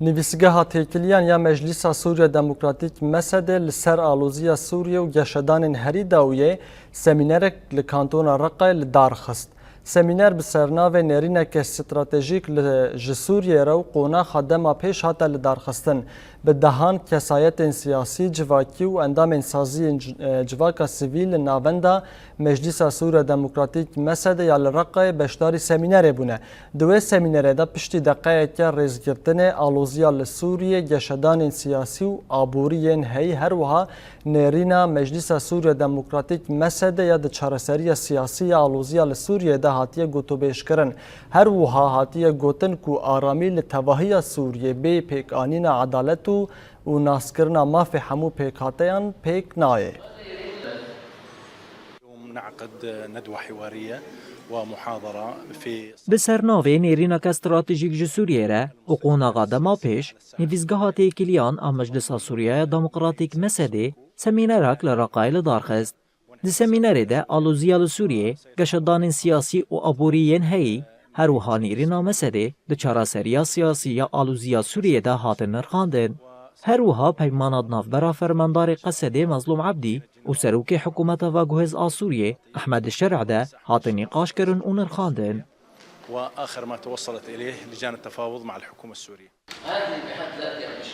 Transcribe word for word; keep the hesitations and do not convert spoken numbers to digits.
Nivîsgeha Têkiliyan ya Meclîsa Sûriya Demokratîk, MSD'ê, li ser aloziya Sûriyê û geşedanên herî dawiyê semînerek li Kantona Reqayê li dar xist. Semîner bi sernavê Nêrîneke Stratejîk li, ji Sûriyê re û qonaxa dema pêş hate lidarxistin. Bi dehan kesayetên siyasî, civakî û endamên saziyên c-, e, civaka sivîl li navenda Meclîsa Sûriya Demokratîk, MSD'ê, ya li Reqayê beşdarî semînerê bûne. Di wê semînerê de piştî deqeyeke rêzgirtinê, aloziya li Sûriyê, geşedanên siyasî û aborî yên heyî, her wiha nêrîna Meclîsa Sûriya Demokratîk, MSD'ê, ya di çareseriya siyasî ya aloziya li Sûriyê de hatiye gotûbêjkirin. Her wiha hatiye gotin ku aramî li tevahiya Sûriyê bê pêkanîna edalet û, û naskirina mafê hemû pêkhateyan pêk nayê. اليوم نعقد ندوة حوارية ومحاضرة في Bi sernavê Nêrîneke Stratejîk ji Sûriyê re û qonaxa dema pêş, Nivîsgeha Têkiliyan a Meclisa Sûriya ya Demokratîk, MSD'ê, semînerek li Reqayê li dar xist. Di semînerê de aloziya li Sûriyê, geşedanên siyasî û aborî yên heyî, her wiha nêrîna MSD'ê di çareseriya siyasî ya aloziya Sûriyê de hatin nirxandin. Her wiha peymana di navbera fermandarê Qesedê Mezlûm Ebdî û serokê hikûmeta veguhêz a Sûriyê Ehmed Şer'e de hatin nîqaşkirin û nirxandin. وآخر ما توصلت إليه لجان التفاوض مع الحكومة السورية. هذه بحد ذاتها مش